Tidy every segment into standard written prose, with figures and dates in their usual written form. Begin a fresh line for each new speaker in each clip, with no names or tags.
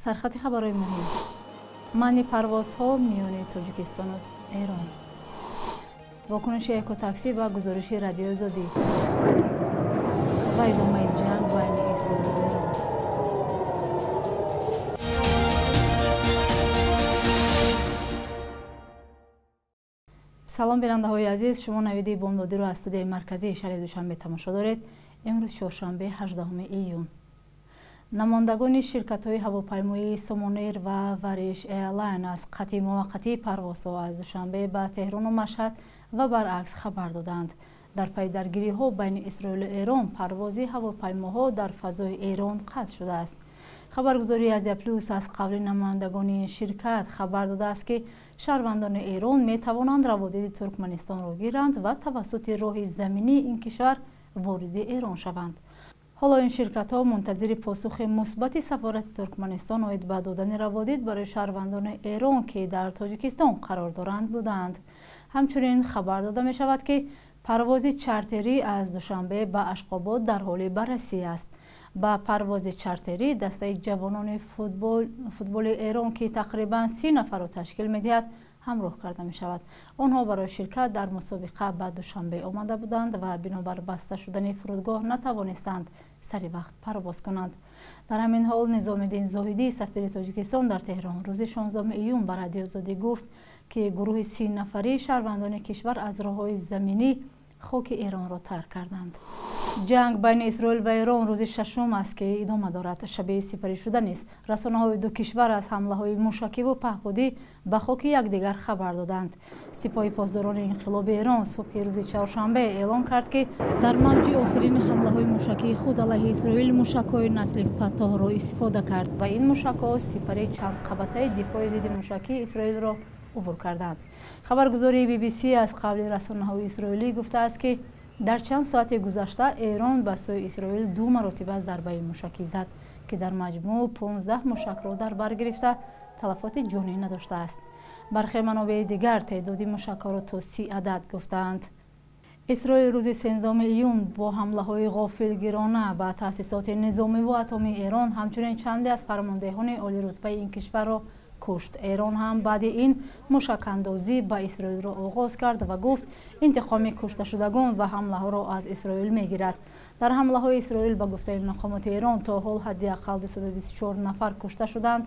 Сархати хабарҳои муҳим. Манъи парвозҳо миёни Тоҷикистону Эрон. Вокуниши Экотаксӣ ба гузориши Радиои Озодӣ ва идомаи ҷанг байни Исроилу Эрон. Салом, бинандаҳои азиз, шумо навиди бомдодиро аз студияи марказии шаҳри Душанбе тамошо доред. Имрӯз чоршанбе, 18 июн. Намояндагони ширкатҳои ҳавопаймоии Сомонэйр ва Вариш Эйрлайн аз қатъи муваққатии парвозҳо аз Душанбе ба Теҳрону Машҳад ва баръакс хабар доданд. Дар пайи даргириҳо байни Исроилу Эрон парвози ҳавопаймоҳо дар фазои Эрон қатъ шудааст. Хабаргузории Азия Плюс аз қавли намояндагони ин ширкат хабар додааст, ки шаҳрвандони Эрон метавонанд раводиди Туркманистонро гиранд ва тавассути роҳи заминии ин кишвар вориди Эрон шаванд. Ҳоло ин ширкатҳо мунтазири посухи мусбати сафорати Туркманистон оид ба додани раводид барои шаҳрвандони Эрон, ки дар Тоҷикистон қарор доранд, буданд. Ҳамчунин хабар дода мешавад, ки парвози чартерӣ аз Душанбе ба Ашқобод дар ҳоли баррасӣ аст. Ба парвози чартерӣ дастаи ҷавонони футболи Эрон, ки тақрибан 30 нафарро ташкил медиҳад, ҳамроҳ карда мешавад. Онҳо барои ширкат дар мусобиқа ба Душанбе омада буданд ва бинобар баста шудани фурудгоҳ натавонистанд сари вақт парвоз кунанд. Дар ҳамин ҳол Низомиддин Зоҳидӣ, сафири Тоҷикистон дар Теҳрон, рӯзи 16 июн ба Радиои Озодӣ гуфт, ки гурӯҳи 30 нафарии шаҳрвандони кишвар аз роҳҳои заминӣ хоки Эронро тарк карданд. Ҷанг байни Исроил ва Эрон рӯзи шашум аст, ки идома дорад. Шабеҳи сипарӣ шуда низ расонаҳои ду кишвар аз ҳамлаҳои мушакиву паҳподӣ ба хоки якдигар хабар доданд. Сипоҳи посдорони инқилоби Эрон субҳи рӯзи чоршанбе эълон кард, ки дар мавҷи охирини ҳамлаҳои мушакии худ алайҳи Исроил мушакҳои насли Фаттоҳро истифода кард ва ин мушакҳо сипари чанд қабатаи дифои зидди мушакии Исроилро убур карданд. Хабаргузории BBC аз қавли расонаҳои исроилӣ гуфтааст, ки дар чанд соати гузашта Эрон ба сӯи Исроил ду маротиба зарбаи мушакӣ зад, ки дар маҷмӯъ 15 мушакро дар бар гирифта, талафоти ҷонӣ надоштааст. Бархе манобеи дигар теъдоди мушакҳоро то 30 адад гуфтаанд. Исроил рӯзи 13 июн бо ҳамлаҳои ғофилгирона ба таъсисоти низомиву атомии Эрон ҳамчунин чанде аз фармондеҳони олирутбаи ин кишварро кушт. Эрон ҳам баъди ин мушакандозӣ ба Исроилро оғоз кард ва гуфт, интиқоми кушташудагон ва ҳамлаҳоро аз Исроил мегирад. Дар ҳамлаҳои Исроил, ба гуфтаи мақомоти Эрон, то ҳол ҳадди ақал 224 нафар кушта шуданд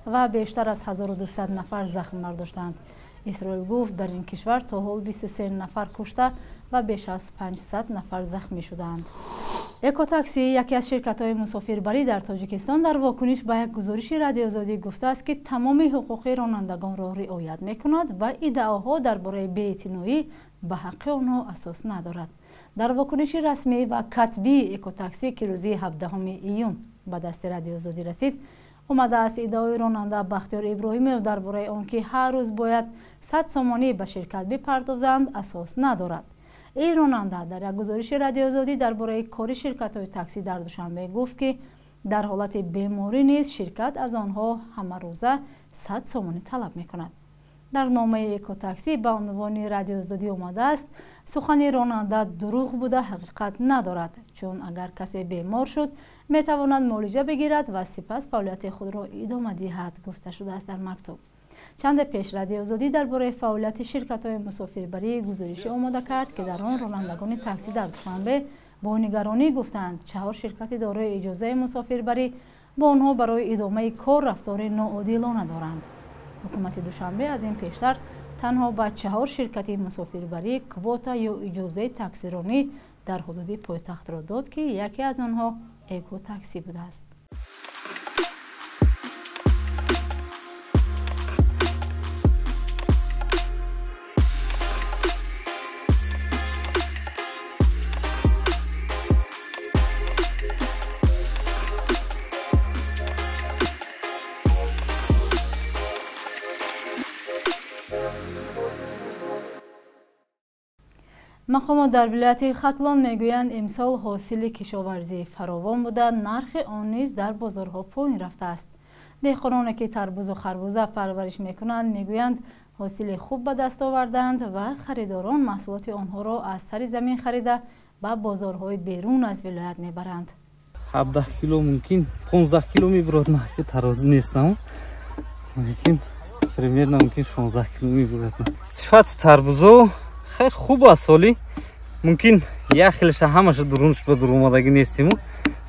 ва бештар аз 1200 нафар захм бардоштанд. Исроил гуфт, дар ин кишвар то ҳол 23 нафар кушта ва беш аз 500 нафар захмӣ шудаанд. Экотаксӣ, яке аз ширкатҳои мусофирбарӣ дар Тоҷикистон, дар вокуниш ба як гузориши Радиои Озодӣ гуфтааст, ки тамоми ҳуқуқи ронандагонро риоят мекунад ва иддаоҳо дар бораи беэътиноӣ ба ҳаққи онҳо асос надорад. Дар вокуниши расмӣ ва катбии Экотаксӣ, ки рӯзи 17 июн ба дасти Радиои Озодӣ расид, омадааст, иддаои ронанда Бахтиёр Иброҳимов дар бораи он ки ҳар рӯз бояд 100 сомонӣ ба ширкат бипардозанд, асос надорад. Ин ронанда дар як гузориши Радиои Озодӣ дар бораи кори ширкатҳои таксӣ дар Душанбе гуфт, ки дар ҳолати беморӣ низ ширкат аз онҳо ҳамарӯза 100 сомонӣ талаб мекунад. Дар номаи Экотаксӣ ба унвони Радиои Озодӣ омадааст, сухани ронанда дурӯғ буда, ҳақиқат надорад, чун агар касе бемор шуд, метавонад муолиҷа бигирад ва сипас фаъолияти худро идома диҳад, гуфта шудааст дар мактуб. Чанде пеш Радиои Озодӣ дар бораи фаъолияти ширкатҳои мусофирбарӣ гузоришӣ омода кард, ки дар он ронандагони таксӣ дар Душанбе бо нигаронӣ гуфтанд, чаҳор ширкати дорои иҷозаи мусофирбарӣ бо онҳо барои идомаи кор рафтори ноодилона доранд. Ҳукумати Душанбе аз ин пештар танҳо ба чаҳор ширкати мусофирбарӣ квота ё иҷозаи таксиронӣ дар ҳудуди пойтахтро дод, ки яке аз онҳо Экотаксӣ будааст. Мақомот дар вилояти Хатлон мегӯянд, имсол ҳосили кишоварзӣ фаровон буда, нархи он низ дар бозорҳо поин рафтааст. Деҳқононе, ки тарбузу харбуза парвариш мекунанд, мегӯянд, ҳосили хуб ба даст оварданд ва харидорон маҳсулоти онҳоро аз сари замин харида ба бозорҳои берун аз вилоят мебаранд.
17 кило мумкин 15 кило мебурад, на ки тарози нестам, лекин примерно мумкин 16 кило мебурад. Сифати тарбузо хеле хуб аст, соли мумкин як хелша ҳамаша дурунш ба дур омадагӣ нестиму,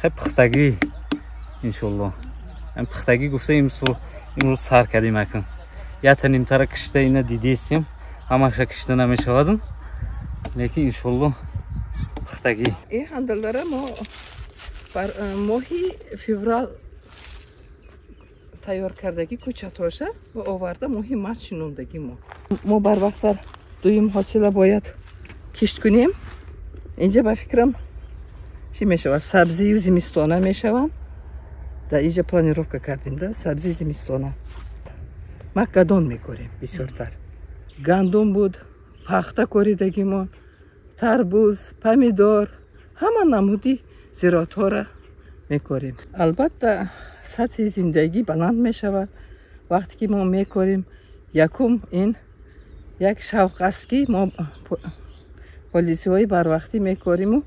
хеле пухтагӣ иншолло. Ам пухтагӣ гуфта имрӯз сар кардем, акун якта нимтара кишта ина дидестем, ҳамаша кишта намешавадм, лекин иншолло пухтагӣ.
Ин ҳандалара мо бар моҳи феврал тайёр кардагӣ кӯчатоша ва оварда моҳи март шинондагӣ мо. Мо барвақттар дуюм ҳосила бояд кишт кунем. Инҷа ба фикрам чӣ мешавад? Сабзию зимистона мешаванд. Дар инҷа планировка кардем, да? Сабзи зимистона. Ма гадон мекорем бисёртар. Гандум буд, пахта коридагимон, тарбуз, помидор, ҳама намуди зироатҳоро мекорем. Албатта сатҳи зиндагӣ баланд мешавад. Вақте ки мо мекорем, якум ин як шавқ аст, ки мо полисиҳои барвақтӣ мекориму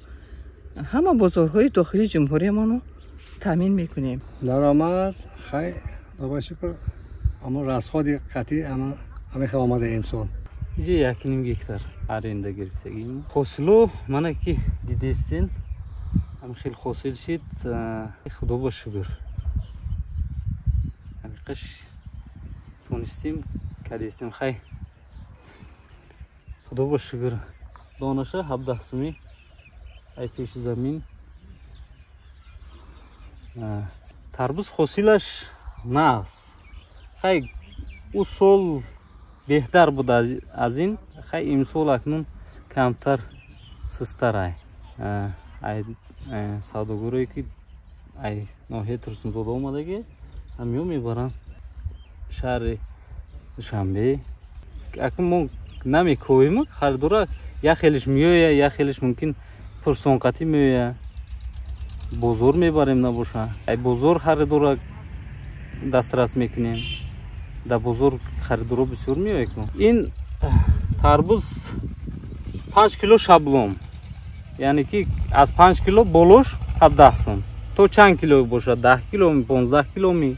ҳама бозорҳои дохили ҷумҳуриямонро таъмин мекунем.
Даромад хай, ба шукр, аммо расходи қатъӣ ҳама хел омада имсол.
Иҷа 1.5 гектар аренда гирифтагим. Ҳосило мана ки дидестен, ҳам хел ҳосил шид, худо ба шукр. Ҳамиқаш тонистем, кардестем, хай. Худо ба шукр. Донаша 17 сумӣ ай пеши замин. Тарбуз ҳосилаш нағз. Хай ӯ сол беҳтар буд аз ин, хай имсол акнун камтар систар ай. Ай савдогорое ки ай ноҳияи Турсунзода омадагӣ, ҳамиё мебаранд шаҳри Душанбе. Акнун мо намекӯем, харидора як хелиш меояд, як хелиш мумкин пурсонқатӣ меояд. Бозор мебарем набоша. Ай бозор харидора дастрас мекунем. Дар бозор харидоро бисёр меояд. Ин тарбуз 5 кило шаблон, яъне ки аз 5 кило болош 17 сом. То чанд кило бошад? 10 кило, 15 кило,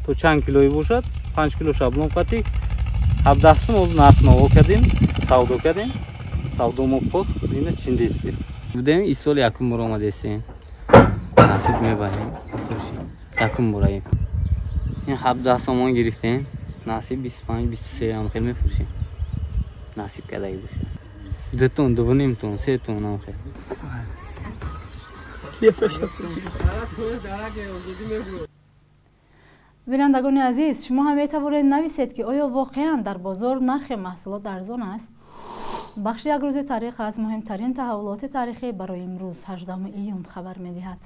то чанд килое бошад? 5 кило шаблон қатӣ 17 сом. Оз нарх наво кардем, савдо кардем. Савдо мо пох ина чиндестем. Будем ин сол якум бор омадестем. Насиб мебарем. Якум бораем. Ин 17 сомон гирифтем. Насиб 25, 23 ҳам хел мефурӯшем. Насиб кардагӣ бошад. 2 тон, 2.5 тон, 3 тон ҳам хел.
Бинандагони азиз, шумо ҳам метавонед нависед, ки оё воқеан дар бозор нархи маҳсулот арзон аст? Бахши як рӯзи таърих аз муҳимтарин таҳаввулоти таърихӣ барои имрӯз 18 июн хабар медиҳад.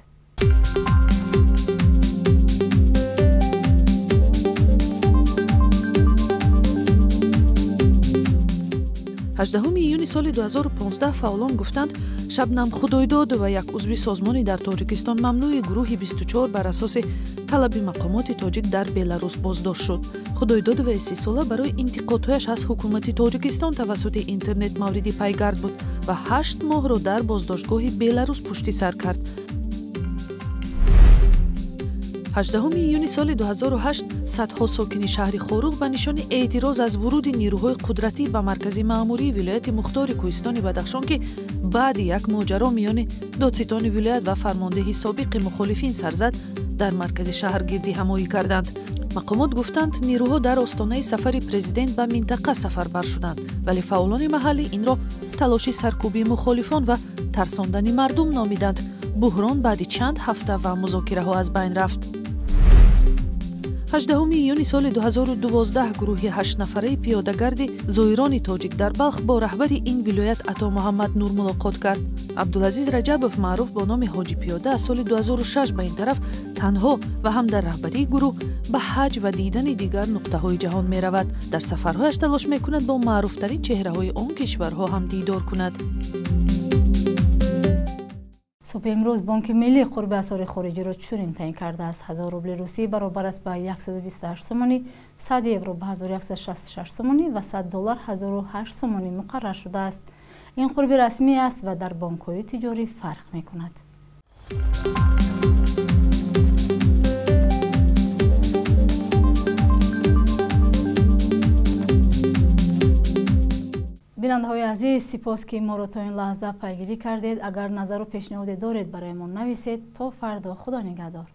18 июни соли 2015 фаъолон гуфтанд, Шабнам Худойдодова, як узви созмони дар Тоҷикистон мамнӯи гурӯҳи 24 бар асоси талаби мақомоти тоҷик дар Беларус боздошт шуд. Худойдодова 30-сола барои интиқодҳояш аз ҳукумати Тоҷикистон тавассути интернет мавриди пайгард буд ва 8 моҳро дар боздоштгоҳи Беларус пушти сар кард. 18 июни соли 2008 садҳо сокини шаҳри Хоруғ ба нишони эътироз аз вуруди нирӯҳои қудратӣ ба маркази маъмурии вилояти мухтори кӯҳистони Бадахшон, ки баъди як моҷаро миёни додситони вилоят ва фармондеҳи собиқи мухолифин сар зад, дар маркази шаҳр гирдиҳамоӣ карданд. Мақомот гуфтанд, нирӯҳо дар остонаи сафари президент ба минтақа сафарбар шуданд, вале фаъолони маҳаллӣ инро талоши саркӯбии мухолифон ва тарсондани мардум номиданд. Буҳрон баъди чанд ҳафта ва музокираҳо аз байн рафт. 18 июни соли 2012 гурӯҳи 8-нафараи пиёдагарди зоирони тоҷик дар Балх бо раҳбари ин вилоят Ато Муҳаммад Нур мулоқот кард. Абдулазиз Раҷабов, маъруф бо номи Ҳоҷи Пиёда, аз соли 2006 ба ин тараф танҳо ва ҳам дар раҳбарии гурӯҳ ба ҳаҷ ва дидани дигар нуқтаҳои ҷаҳон меравад. Дар сафарҳояш талош мекунад бо маъруфтарин чеҳраҳои он кишварҳо ҳам дидор кунад.
Субҳи имрӯз Бонки Миллӣ қурби асъори хориҷиро чунин таъин кардааст. 1000 рубли русӣ баробар аст ба 128 сомонӣ, 100 евро ба 1166 сомонӣ ва 100 доллар 1008 сомонӣ муқаррар шудааст. Ин қурби расмӣ аст ва дар бонкҳои тиҷорӣ фарқ мекунад. Бинандаҳои азиз, сипос, ки моро то ин лаҳза пайгирӣ кардед. Агар назару пешниҳоде доред, барои мо нависед. То фардо, Худо нигаҳдор.